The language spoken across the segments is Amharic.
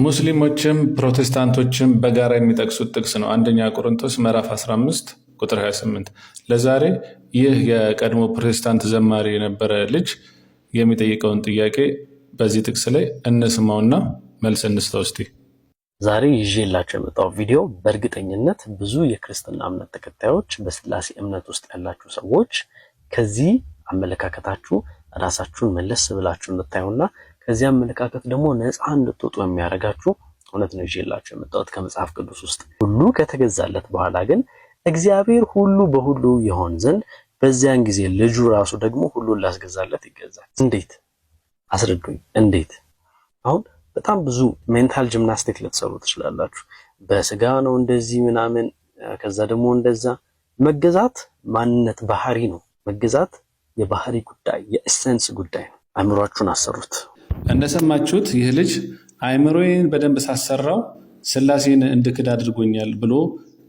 ሙስሊሞችም ፕሮቴስታንቶችም በጋራ የሚጠቅሱት ጥቅስ ነው። አንደኛ ቆሮንቶስ ምዕራፍ 15 ቁጥር 28። ለዛሬ ይህ የቀድሞ ፕሮቴስታንት ዘማሪ የነበረ ልጅ የሚጠይቀውን ጥያቄ በዚህ ጥቅስ ላይ እንስማውና መልስ እንስጠው እስቲ። ዛሬ ይዤላችሁ የመጣው ቪዲዮ በእርግጠኝነት ብዙ የክርስትና እምነት ተከታዮች፣ በስላሴ እምነት ውስጥ ያላችሁ ሰዎች ከዚህ አመለካከታችሁ ራሳችሁን መለስ ብላችሁ እንድታዩና ከዚህ አመለካከት ደግሞ ነፃ እንድትወጡ የሚያደርጋችሁ እውነት ነው ይዤላችሁ የመጣሁት ከመጽሐፍ ቅዱስ ውስጥ። ሁሉ ከተገዛለት በኋላ ግን እግዚአብሔር ሁሉ በሁሉ ይሆን ዘንድ በዚያን ጊዜ ልጁ ራሱ ደግሞ ሁሉን ላስገዛለት ይገዛል። እንዴት? አስረዱኝ። እንዴት? አሁን በጣም ብዙ mental gymnastic ልትሰሩ ትችላላችሁ። በስጋ ነው እንደዚህ ምናምን፣ ከዛ ደግሞ እንደዛ። መገዛት ማንነት ባህሪ ነው። መገዛት የባህሪ ጉዳይ፣ የ essence ጉዳይ ነው። አእምሯችሁን አሰሩት። እንደሰማችሁት ይህ ልጅ አእምሮዬን በደንብ ሳሰራው ስላሴን እንድክድ አድርጎኛል ብሎ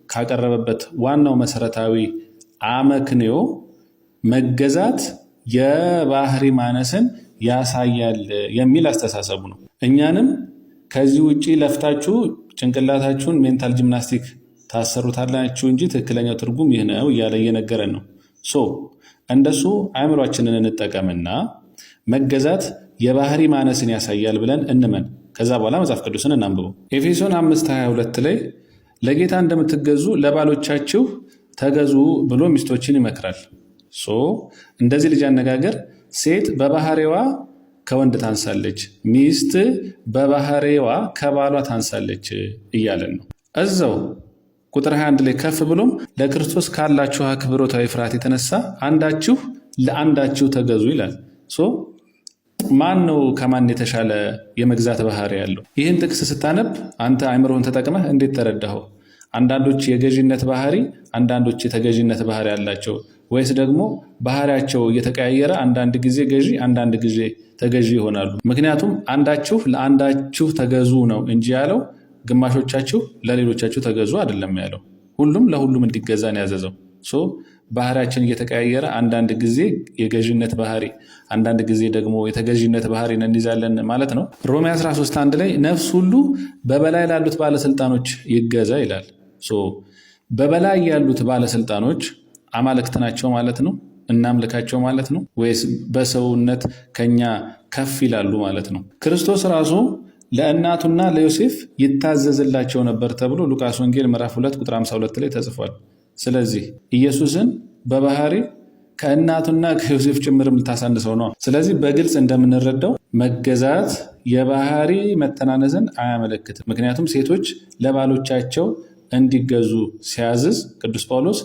ካቀረበበት ዋናው መሰረታዊ አመክንዮ መገዛት የባህሪ ማነስን ያሳያል የሚል አስተሳሰቡ ነው። እኛንም ከዚህ ውጭ ለፍታችሁ ጭንቅላታችሁን mental gymnastic ታሰሩታላችሁ እንጂ ትክክለኛው ትርጉም ይህ ነው እያለ እየነገረን ነው። So እንደሱ አእምሯችንን እንጠቀምና መገዛት የባህሪ ማነስን ያሳያል ብለን እንመን። ከዛ በኋላ መጽሐፍ ቅዱስን እናንብበው። ኤፌሶን 5:22 ላይ ለጌታ እንደምትገዙ ለባሎቻችሁ ተገዙ ብሎ ሚስቶችን ይመክራል። So እንደዚህ ልጅ አነጋገር ሴት በባህሪዋ ከወንድ ታንሳለች፣ ሚስት በባህሪዋ ከባሏ ታንሳለች እያለን ነው። እዛው ቁጥር 21 ላይ ከፍ ብሎም ለክርስቶስ ካላችሁ አክብሮታዊ ፍርሃት የተነሳ አንዳችሁ ለአንዳችሁ ተገዙ ይላል። So ማን ነው ከማን የተሻለ የመግዛት ባህሪ ያለው? ይህን ጥቅስ ስታነብ አንተ አእምሮህን ተጠቅመህ እንዴት ተረዳኸው? አንዳንዶች የገዢነት ባህሪ፣ አንዳንዶች የተገዢነት ባህሪ ያላቸው ወይስ ደግሞ ባህሪያቸው እየተቀያየረ አንዳንድ ጊዜ ገዢ አንዳንድ ጊዜ ተገዢ ይሆናሉ? ምክንያቱም አንዳችሁ ለአንዳችሁ ተገዙ ነው እንጂ ያለው ግማሾቻችሁ ለሌሎቻችሁ ተገዙ አይደለም ያለው። ሁሉም ለሁሉም እንዲገዛ ነው ያዘዘው። So ባህሪያችን እየተቀያየረ አንዳንድ ጊዜ የገዢነት ባህሪ አንዳንድ ጊዜ ደግሞ የተገዢነት ባህሪ እንይዛለን ማለት ነው። ሮሜ 13:1 ላይ ነፍስ ሁሉ በበላይ ላሉት ባለስልጣኖች ይገዛ ይላል። So በበላይ ያሉት ባለስልጣኖች አማልክት ናቸው ማለት ነው? እናምልካቸው ማለት ነው ወይስ በሰውነት ከኛ ከፍ ይላሉ ማለት ነው? ክርስቶስ ራሱ ለእናቱና ለዮሴፍ ይታዘዝላቸው ነበር ተብሎ ሉቃስ ወንጌል ምዕራፍ 2 ቁጥር 52 ላይ ተጽፏል። ስለዚህ ኢየሱስን በባህሪ ከእናቱና ከዮሴፍ ጭምርም ልታሳንሰው ነው። ስለዚህ በግልጽ እንደምንረዳው መገዛት የባህሪ መተናነስን አያመለክትም። ምክንያቱም ሴቶች ለባሎቻቸው እንዲገዙ ሲያዝዝ ቅዱስ ጳውሎስ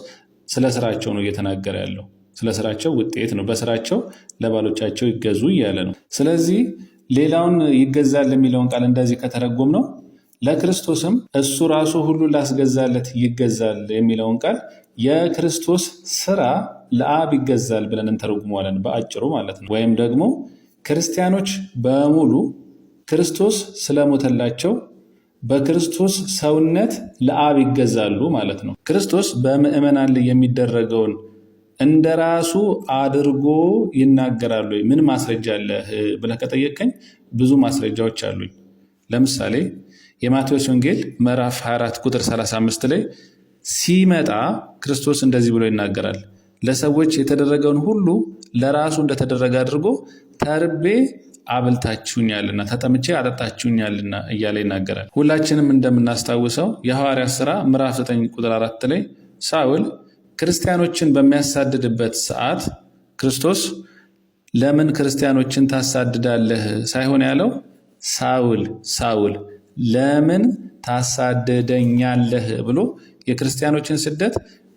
ስለ ስራቸው ነው እየተናገረ ያለው። ስለ ስራቸው ውጤት ነው። በስራቸው ለባሎቻቸው ይገዙ እያለ ነው። ስለዚህ ሌላውን ይገዛል የሚለውን ቃል እንደዚህ ከተረጎም ነው ለክርስቶስም እሱ ራሱ ሁሉ ላስገዛለት ይገዛል የሚለውን ቃል የክርስቶስ ስራ ለአብ ይገዛል ብለን እንተረጉመዋለን፣ በአጭሩ ማለት ነው። ወይም ደግሞ ክርስቲያኖች በሙሉ ክርስቶስ ስለሞተላቸው በክርስቶስ ሰውነት ለአብ ይገዛሉ ማለት ነው። ክርስቶስ በምዕመናን ላይ የሚደረገውን እንደራሱ አድርጎ ይናገራሉ። ምን ማስረጃ አለህ ብለህ ከጠየቀኝ ብዙ ማስረጃዎች አሉኝ። ለምሳሌ የማቴዎስ ወንጌል ምዕራፍ 24 ቁጥር 35 ላይ ሲመጣ ክርስቶስ እንደዚህ ብሎ ይናገራል። ለሰዎች የተደረገውን ሁሉ ለራሱ እንደተደረገ አድርጎ ተርቤ አብልታችሁኛልና ተጠምቼ አጠጣችሁኛልና እያለ ይናገራል። ሁላችንም እንደምናስታውሰው የሐዋርያት ሥራ ምዕራፍ 9 ቁጥር 4 ላይ ሳውል ክርስቲያኖችን በሚያሳድድበት ሰዓት ክርስቶስ ለምን ክርስቲያኖችን ታሳድዳለህ ሳይሆን ያለው ሳውል ሳውል ለምን ታሳድደኛለህ ብሎ የክርስቲያኖችን ስደት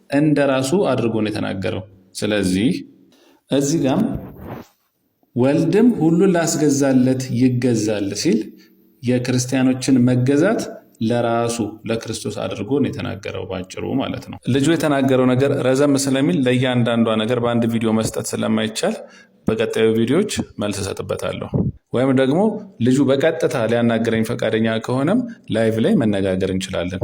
እንደ ራሱ አድርጎ ነው የተናገረው። ስለዚህ እዚህ ጋም ወልድም ሁሉን ላስገዛለት ይገዛል ሲል የክርስቲያኖችን መገዛት ለራሱ ለክርስቶስ አድርጎ ነው የተናገረው፣ ባጭሩ ማለት ነው። ልጁ የተናገረው ነገር ረዘም ስለሚል ለእያንዳንዷ ነገር በአንድ ቪዲዮ መስጠት ስለማይቻል በቀጣዩ ቪዲዮዎች መልስ እሰጥበታለሁ። ወይም ደግሞ ልጁ በቀጥታ ሊያናገረኝ ፈቃደኛ ከሆነም live ላይ መነጋገር እንችላለን።